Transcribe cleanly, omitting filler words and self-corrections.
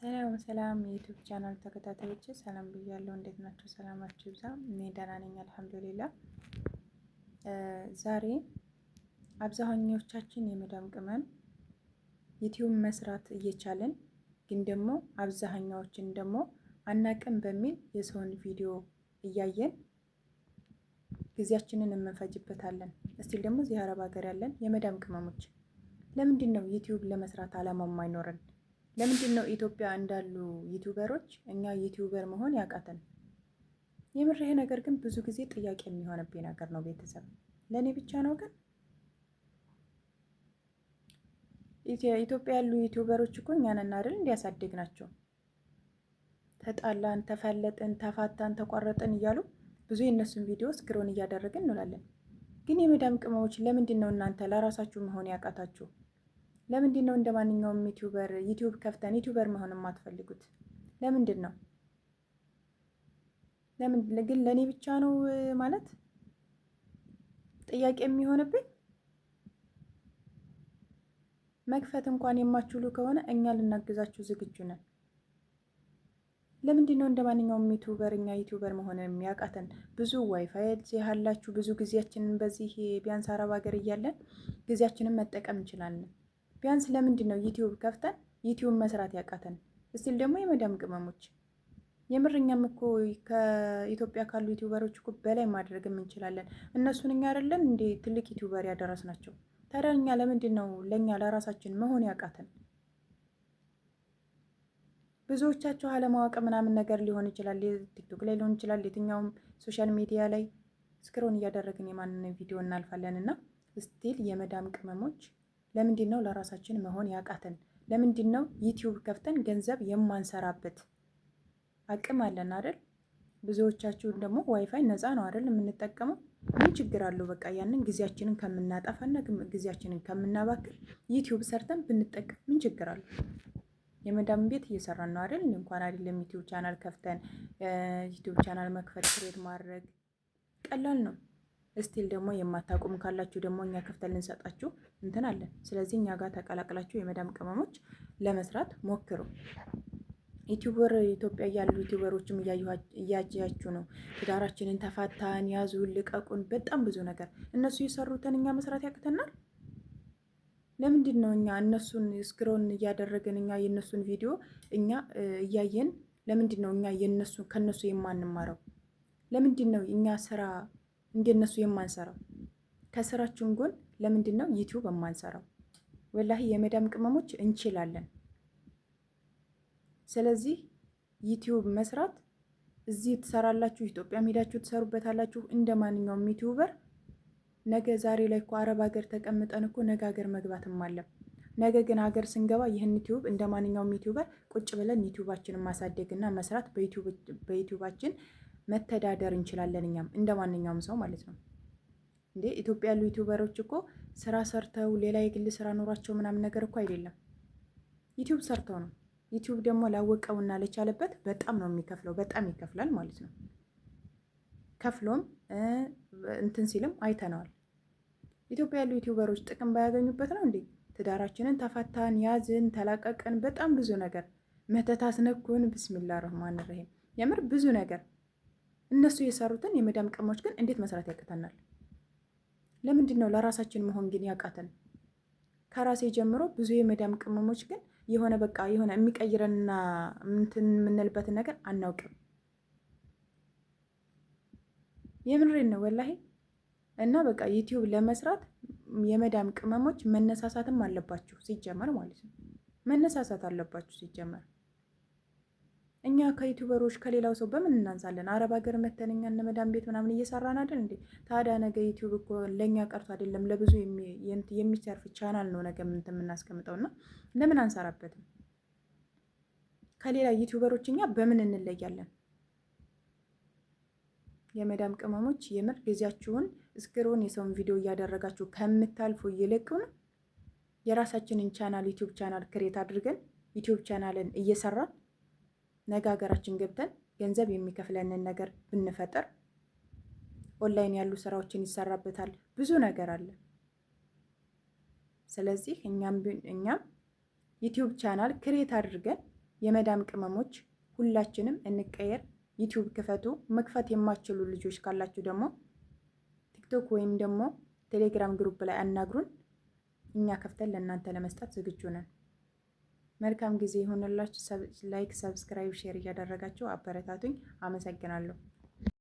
ሰላም ሰላም የ YouTube channel ተከታታዮች ሰላም ብያለሁ። እንዴት ናቸው? ሰላማችሁ ይብዛ። እኔ ደህና ነኝ አልሐምዱሊላ። ዛሬ አብዛኞቻችን የመዳም ቅመም YouTube መስራት እየቻለን ግን ደግሞ አብዛኛዎችን ደግሞ አናቅም በሚል የሰውን ቪዲዮ እያየን ጊዜያችንን እንፈጅበታለን። እስቲል ደግሞ እዚህ አረብ ሀገር ያለን የመዳም ቅመሞች ለምንድን ነው YouTube ለመስራት አላማው የማይኖረን? ለምንድን ነው ኢትዮጵያ እንዳሉ YouTuber ኦች እኛ YouTuber መሆን ያቃተን? የምር ይሄ ነገር ግን ብዙ ጊዜ ጥያቄ የሚሆንብኝ ነገር ነው። ቤተሰብ ለእኔ ብቻ ነው ግን ኢትዮጵያ ያሉ YouTuber ኦች እኮ እኛን አይደል እንዲያሳድግ ናቸው። ተጣላን፣ ተፈለጥን፣ ተፋታን፣ ተቋረጥን እያሉ ብዙ የእነሱን ቪዲዮ scroll እያደረግን እንውላለን። ግን የመዳም ቅመሞች ለምንድን ነው እናንተ ለራሳችሁ መሆን ያቃታችሁ? ለምንድን ነው እንደ ማንኛውም YouTuber YouTube ከፍተን YouTuber መሆን የማትፈልጉት? ለምንድን ነው? ለምን ግን ለእኔ ብቻ ነው ማለት ጥያቄ የሚሆንብኝ? መክፈት እንኳን የማትችሉ ከሆነ እኛ ልናግዛችሁ ዝግጁ ነን። ለምንድን ነው እንደ ማንኛውም YouTuber እኛ YouTuber መሆን የሚያቃተን? ብዙ ዋይፋይ ያላችሁ ብዙ ጊዜያችንን በዚህ ቢያንስ አረብ ሀገር እያለን ጊዜያችንን መጠቀም እንችላለን። ቢያንስ ለምንድን ነው YouTube ከፍተን YouTube መስራት ያቃተን? እስቲል ደግሞ የመዳም ቅመሞች የምርኛም እኮ ከኢትዮጵያ ካሉ YouTuber ኦች እኮ በላይ ማድረግም እንችላለን። እነሱን እኛ አይደለን እንዴ ትልቅ YouTuber ያደረስናቸው? ታዲያ እኛ ለምንድን ነው ለእኛ ለራሳችን መሆን ያቃተን? ብዙዎቻቸው አለማወቅ ምናምን ነገር ሊሆን ይችላል፣ TikTok ላይ ሊሆን ይችላል፣ የትኛውም social media ላይ scroll እያደረግን የማንን ቪዲዮ እናልፋለን። እና still የመዳም ቅመሞች ለምንድን ነው ለራሳችን መሆን ያቃተን? ለምንድን ነው YouTube ከፍተን ገንዘብ የማንሰራበት? አቅም አለን አይደል? ብዙዎቻችሁን ደግሞ ዋይፋይ ነፃ ነው አይደል የምንጠቀመው? ምን ችግር አለው? በቃ ያንን ጊዜያችንን ከምናጠፋና ጊዜያችንን ከምናባክን YouTube ሰርተን ብንጠቀም ምን ችግር አለው? የመዳም ቤት እየሰራን ነው አይደል? እንኳን አይደለም YouTube channel ከፍተን YouTube channel መክፈት create ማድረግ ቀላል ነው። still ደግሞ የማታውቁም ካላችሁ ደግሞ እኛ ከፍተን ልንሰጣችሁ እንትን አለን። ስለዚህ እኛ ጋር ተቀላቅላችሁ የመዳም ቅመሞች ለመስራት ሞክሩ። YouTuber ኢትዮጵያ ያሉ YouTuber ኦችም እያያችሁ ነው። ትዳራችንን ተፋታን፣ ያዙን፣ ልቀቁን፣ በጣም ብዙ ነገር እነሱ የሰሩትን እኛ መስራት ያቅተናል። ለምንድን ነው እኛ እነሱን scroll እያደረግን እኛ የእነሱን ቪዲዮ እኛ እያየን ለምንድን ነው እኛ የነሱ ከነሱ የማንማረው? ለምንድን ነው እኛ ስራ እንደነሱ የማንሰራው? ከስራችን ጎን ለምንድን ነው YouTube የማንሰራው? ወላሂ የመዳም ቅመሞች እንችላለን። ስለዚህ YouTube መስራት እዚህ ትሰራላችሁ፣ ኢትዮጵያም ሄዳችሁ ትሰሩበታላችሁ። እንደ ማንኛውም YouTuber ነገ ዛሬ ላይ እኮ አረብ ሀገር ተቀምጠን እኮ ነገ ሀገር መግባትም አለም። ነገ ግን ሀገር ስንገባ ይህን YouTube እንደ ማንኛውም YouTuber ቁጭ ብለን YouTube ኣችንን ማሳደግና መስራት በ YouTube ኣችን መተዳደር እንችላለን። እኛም እንደ ማንኛውም ሰው ማለት ነው። እንዴ ኢትዮጵያ ያሉ YouTuber ኦች እኮ ስራ ሰርተው ሌላ የግል ስራ ኖሯቸው ምናምን ነገር እኮ አይደለም፣ YouTube ሰርተው ነው። YouTube ደግሞ ላወቀውና ለቻለበት በጣም ነው የሚከፍለው፣ በጣም ይከፍላል ማለት ነው። ከፍሎም እንትን ሲልም አይተነዋል። ኢትዮጵያ ያሉ YouTuber ኦች ጥቅም ባያገኙበት ነው እንዴ ትዳራችንን ተፈታን፣ ያዝን፣ ተላቀቅን፣ በጣም ብዙ ነገር መተት አስነኩን። ብስሚላ ረህማን ረሂም የምር ብዙ ነገር እነሱ የሰሩትን የመዳም ቅመሞች ግን እንዴት መስራት ያቅተናል? ለምንድን ነው ለራሳችን መሆን ግን ያቃተን? ከራሴ ጀምሮ ብዙ የመዳም ቅመሞች ግን የሆነ በቃ የሆነ የሚቀይረንና እንትን የምንልበትን ነገር አናውቅም። የምሬን ነው ወላሂ። እና በቃ YouTube ለመስራት የመዳም ቅመሞች መነሳሳትም አለባችሁ ሲጀመር ማለት ነው። መነሳሳት አለባችሁ ሲጀመር። እኛ ከ YouTuber ኦች ከሌላው ሰው በምን እናንሳለን? አረብ ሀገር መተን እኛ እነ መዳም ቤት ምናምን እየሰራን አይደል እንዴ? ታዲያ ነገ YouTube እኮ ለእኛ ቀርቶ አይደለም ለብዙ የሚተርፍ ቻናል ነው ነገ የምናስቀምጠው እና ለምን አንሰራበትም? ከሌላ YouTuber ኦች እኛ በምን እንለያለን? የመዳም ቅመሞች የምር ጊዜያችሁን scroll የሰውን ቪዲዮ እያደረጋችሁ ከምታልፉ ይልቁን የራሳችንን channel YouTube channel create አድርገን YouTube channel ን እየሰራን ነገ ሀገራችን ገብተን ገንዘብ የሚከፍለንን ነገር ብንፈጥር ኦንላይን ያሉ ስራዎችን ይሰራበታል። ብዙ ነገር አለ። ስለዚህ እኛም YouTube channel create አድርገን የመዳም ቅመሞች ሁላችንም እንቀየር። ዩቲዩብ ክፈቱ። መክፈት የማትችሉ ልጆች ካላችሁ ደግሞ ቲክቶክ ወይም ደግሞ ቴሌግራም group ላይ አናግሩን። እኛ ከፍተን ለእናንተ ለመስጠት ዝግጁ ነን። መልካም ጊዜ ይሆንላችሁ። Like፣ subscribe፣ share እያደረጋችሁ አበረታቱኝ። አመሰግናለሁ።